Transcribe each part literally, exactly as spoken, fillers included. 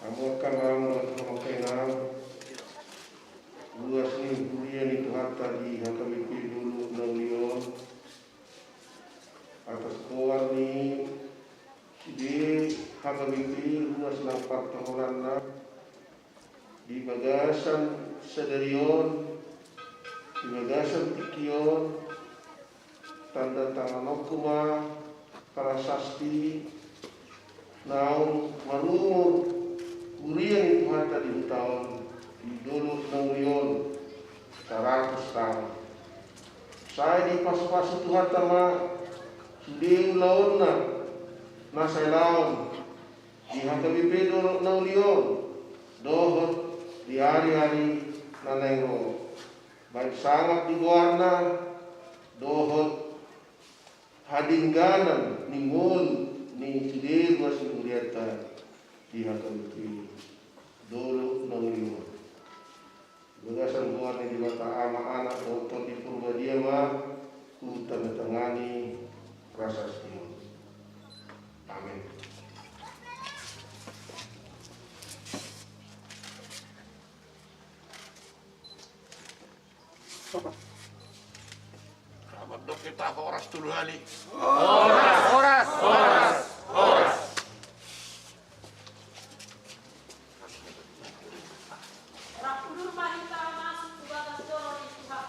Hamu angka amang, hamu angka inang, ruas ni huria ni Tuhanta di H K B P Dolok na Uli on, atas goar ni sude H K B P ruas nang partohoranna, di bagasan sadari on, di bagasan tingki on, tanda tanganonku ma prasasti naung marumur huria ni Tuhanta di huta on, di Dolok na Uli on, saratus taon. Sai dipasupasu Tuhanta ma sude ulaonna na sai laon di H K B P Dolok na Uli on dohot di ari-ari na naeng ro, baen sangap di goarna dohot hadengganan ni ngolu ni sude ruas ni hurianta di H K B P Dolok na Uli on. Bagasan goar ni Debata Ama, Anak dohot Tondi Porbadia ma hutandatangani prasasti on. Amen. Mandok hita horas tolu hali. Horas, horas, horas, horas. Rap udur ma hita masuk tu bagas joro ni Tuhan.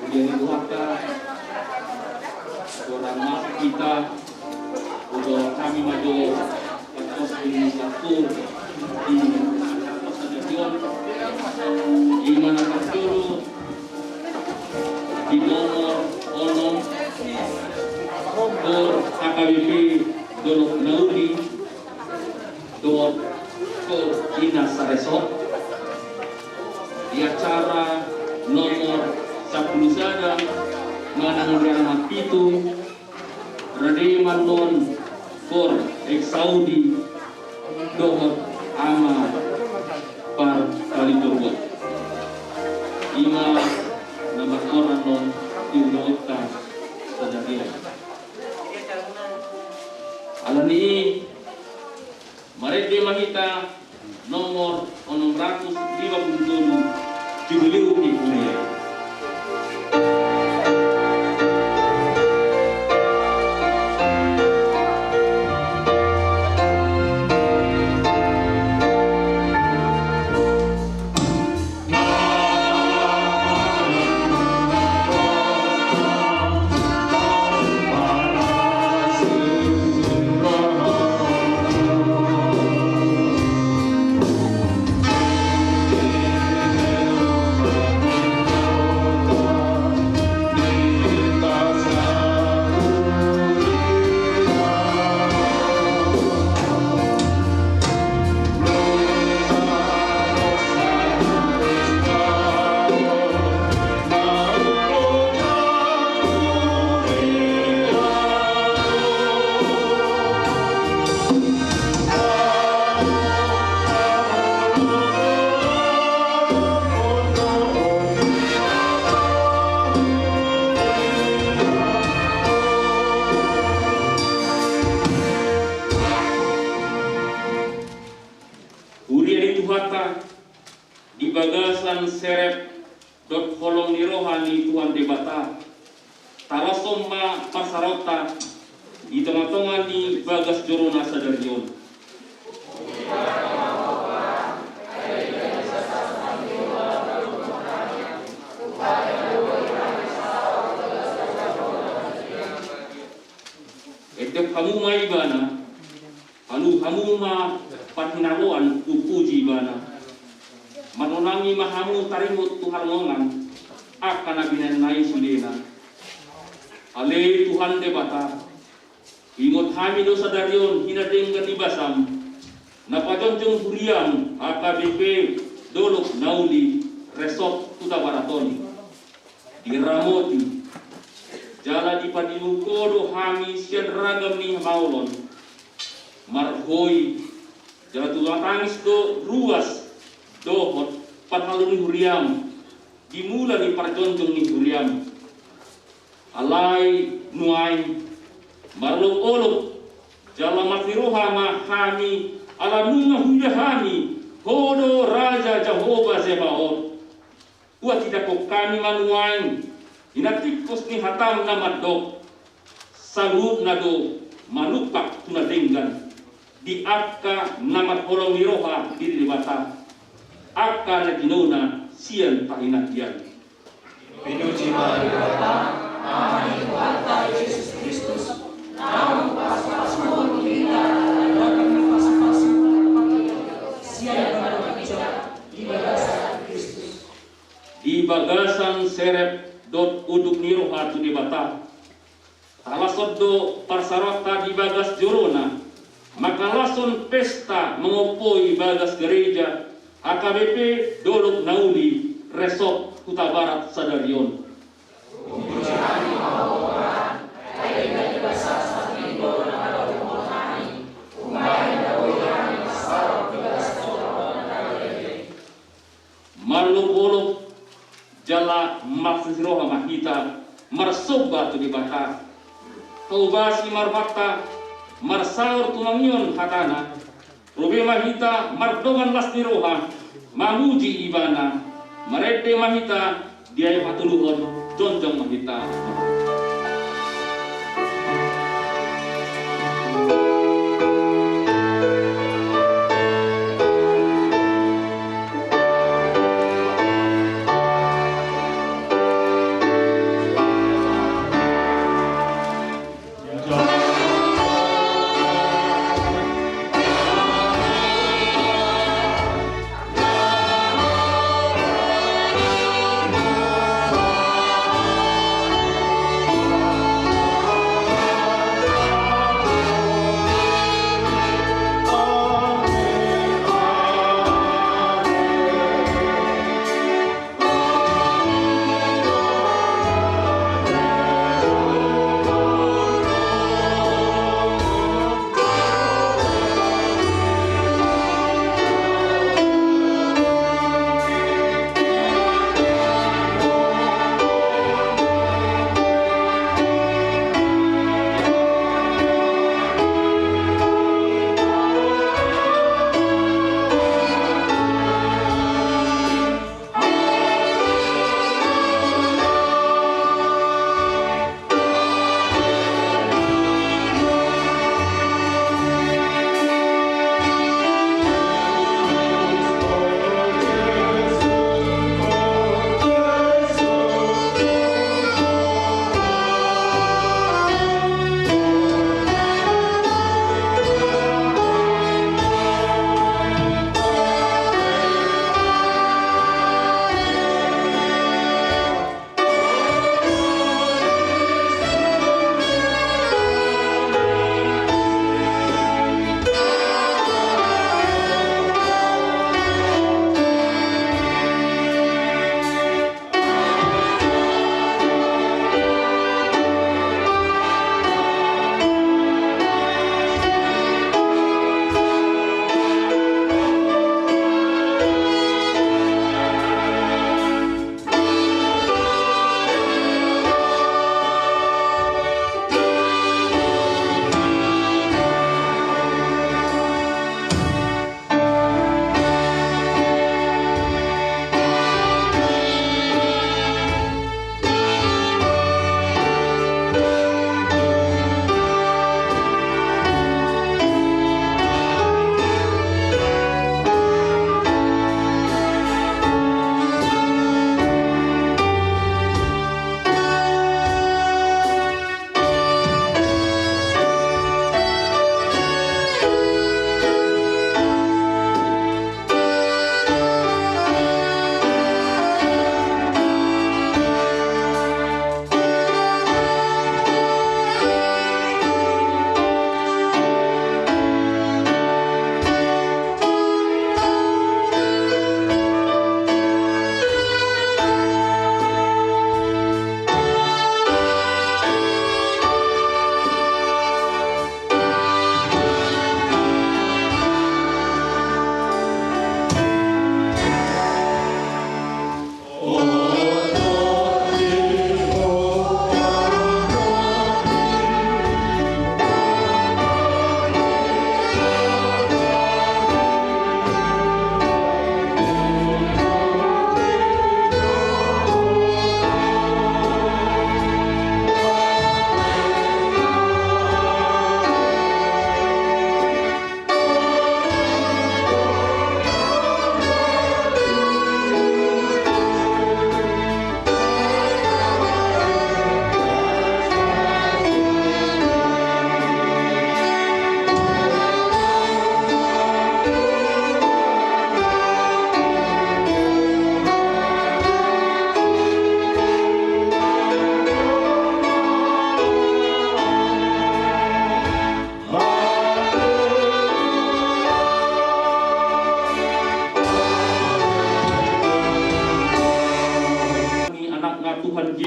Huria ni Tuhanta, huhut ma hita, huhut hami ma jo, di atas on, di mana parjolo, di nomor onom, Kor H K B P Dolok na Uli, dohot Kor Ina Saresot, di acara nomor sampulu sada, manang di alaman pitu, rade ma annon Kor Eksaudi dohot Ama Parpalinggorbot. I ma na margoar annon di ulaonta sadari on. Alani i, marende ma hita nomor onom ratus lima pulu tolu, Jubileu ni Huria. Di bagasan serep dohot holong ni roha ni Tuhan Debata, talashon ma parsaoranta di tongatonga ni bagas joroNa sadari on. Etehon hamu ma Ibana, palu hamu ma parhinaloan, puji Ibana. Manonangi ma hamu taringot tu halongongan angka na binahenna i sudena. Ale Tuhan Debata, huingot hami do sadari on hinadenggan ni basaM, na pajongjong huriaM H K B P Dolok Na Uli Resort Hutabarat on. Diramoti jala dipatimbul Ho do hami sian ragam ni hamaolon. Marhoi jala tumatangis do ruas dohot parhalado ni huriaM di mula ni parjongjong ni huriaM. Alai nuaeng marolopolop jala mati roha ma hami ala nunga huida hami Ho do Raja Jahowa Zebaot. Huhatindangkon hami ma nuaeng hinatingkos ni hataM na mandok, saluhutna do manumpak tu na denggan di angka na marholong ni roha di Debata, angka na jinona sian tahi nangkin. Pinuji ma Debata, Ama ni Tuhanta Jesus Kristus, naung pasupasuhon hita ragam ni pasupasu sian na marhite di bagasan Kristus. Di bagasan serep dohot unduk ni roha tu Debata, talashon do parsaoranta di bagas joroNa, mangkalashon pesta mangompoi bagas gareja H K B P Dolok Na Uli Resort Hutabarat sadari on. Marolopolop jala marsasi roha ma hita marsomba tu Debata. Tau basi ma rohanta marsaor tumangihon hataNa. Ro be ma hita mardongan las ni roha mamuji Ibana. Marende ma hita di aek patoluhon, jongjong ma hita.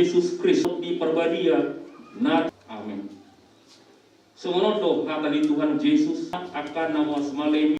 Jesus Kristus di Parbadia. Na, amen. Songon on do hata ni Tuhan Jesus, angka na mauas malemi